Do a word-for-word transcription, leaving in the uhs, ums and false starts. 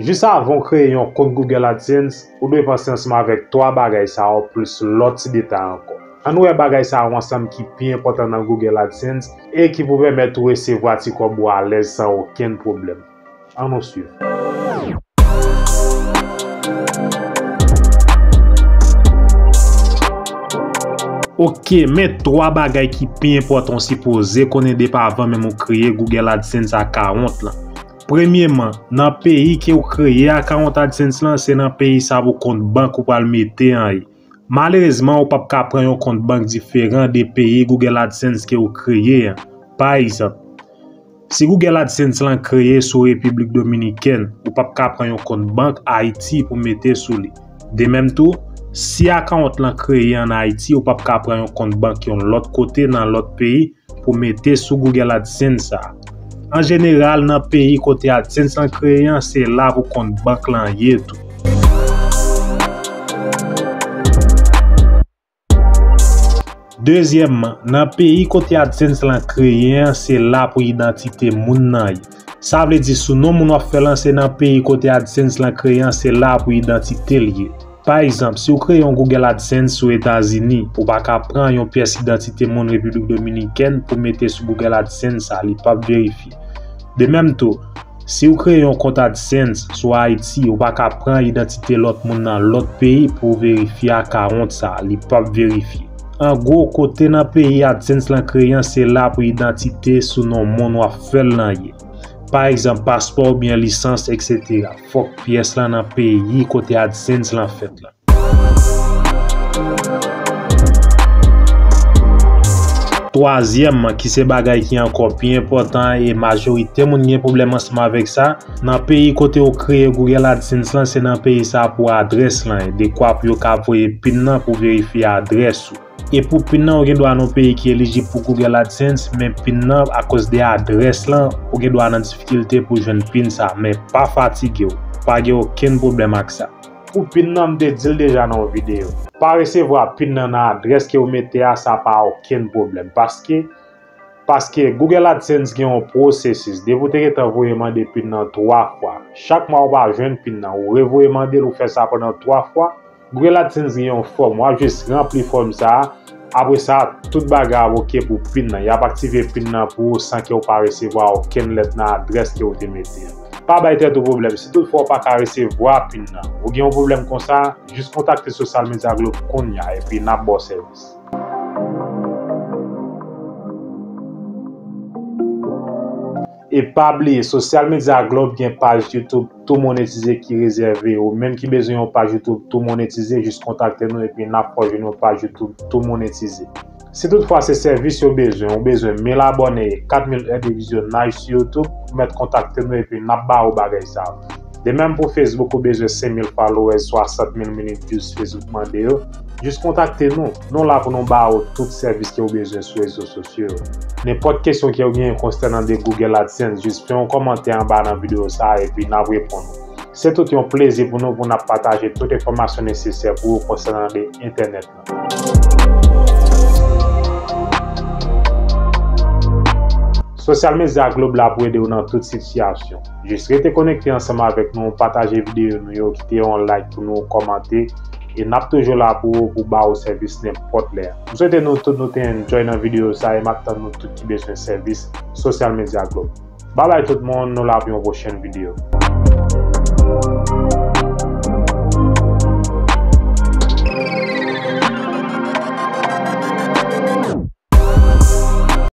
Jis avan w kreye yon kont Google AdSense, ou dwe panse ansanm avèk twa bagay sa yo plis lòt ti detay ankò. Ann wè bagay sa yo ansanm ki pi enpòtan nan Google AdSense e ki pou pèmèt ou resevwa ti kòb ou alèz san okenn pwoblèm. Ann nou swiv. Oke, men twa bagay ki pi enpòtan w sipoze konnen depi avan menm ou kreye Google AdSense akawont lan. Premyeman, nan peyi ke w kreye akawont AdSense lan, se nan peyi sa pou kont bank ou pral mete an ye. Malerezman, ou p ap ka pran yon kont bank diferan de peyi Google AdSense ke w kreye an. Pa egzanp, si Google AdSense lan kreye sou Repiblik Dominikèn, ou p ap ka pran yon kont bank Ayiti pou mete sou li. De menm tou, si akawont lan kreye ann Ayiti, ou p ap ka pran yon kont bank yon lòt kote nan lòt peyi pou mete sou Google AdSense sa. An jeneral, nan peyi kote AdSense lan kreye an, se la pou kont bank lan ye tou. Dezyèmman, nan peyi kote AdSense lan kreye an, se la pou idantite moun nan ye. Sa vle di, sou non moun w ap fè lan, se nan peyi kote AdSense lan kreye an, se la pou idantite l ye. Pa egzanp, si w kreye yon Google AdSense sou Etazini, ou pa ka pran yon pyès idantite moun Repiblik Dominikèn pou mete sou Google AdSense sa, li p ap verifye. De menm tou, si w kreye yon kont AdSense sou Ayiti, ou pa ka pran idantite lòt moun nan lòt peyi pou w verifye akawont sa, li p ap verifye. An gwo, kote nan peyi AdSense lan kreye an, se la pou idantite sou non moun w ap fè l lan ye. Pa egzanp, paspò oubyen lisans, etsetera. Fòk pyès lan nan peyi kote AdSense lan fèt lan. Twazyèmman, ki se bagay ki ankò pi enpòtan e majorite moun gen pwoblèm ansanm avèk sa, nan peyi kote w kreye Google AdSense lan, se nan peyi sa pou adrès lan ye, dekwa pou yo ka voye pin nan pou verifye adrès ou. E pou pin nan, ou gen dwa nan yon peyi ki elijib pou Google AdSense, men pin nan, akoz de adrès lan, ou gen dwa nan difikilte pou jwenn pin sa, men pa fatige w, pa gen okenn pwoblèm ak sa. Pou pin nan, m te di l deja nan yon videyo. Pa resevwa pin nan nan adrès ke w mete a, sa pa okenn pwoblèm. Paske, paske Google AdSense gen yon pwosesis. Depi w te gentan voye mande pin nan twa fwa, chak mwa ou pa jwenn pin nan, ou revoye mande l, ou fè sa pandan twa fwa, Google AdSense gen yon fòm, w ap jis ranpli fòm sa a. Apre sa, tout bagay ap oke pou pin nan. Y ap aktive pin nan pou ou san ke w pa resevwa okenn lèt nan adrès ke w te mete an. Pa bay tèt ou pwoblèm si toutfwa w pa ka resevwa pin nan. Ou gen yon pwoblèm konsa, jis kontakte Social Media Globe kounye a epi n ap ba w sèvis. E pa bliye, Social Media Globe gen paj YouTube Tou Monetize ki rezève. Ou menm ki bezwen yon paj YouTube tou monetize, jis kontakte nou epi n ap fè w jwenn yon paj YouTube tou monetize. Si toutfwa se sèvis yo bezwen, ou bezwen mil abòne e kat mil èd e vizyonaj sou YouTube, ou mèt kontakte nou epi n ap ba ou bagay sa yo. De menm pou Facebook, ou bezwen senk mil followers, swasant mil minit views Facebook mande yo, jis kontakte nou. Nou la pou nou ba ou tout sèvis ke ou bezwen sou rezo sosyo yo. Nenpòt kesyon ke ou genyen konsènan de Google AdSense, jis fè yon kòmantè anba nan videyo sa a epi n ap reponn ou. Se tout yon plezi pou nou pou n ap pataje tout enfòmasyon nesesè pou ou konsènan de entènèt lan. Social Media Globe la pou ede w nan tout sitiyasyon. Jis rete konekte ansanm avèk nou, pataje videyo nou yo, kite yon like pou nou, kòmante, e n ap toujou la pou ou, pou ba ou sèvis nenpòt lè. M swete nou tout nou te enjoy nan videyo sa e m ap tann nou tout ki bezwen sèvis Social Media Globe. Babay tout moun, nou la pou yon pwochèn videyo.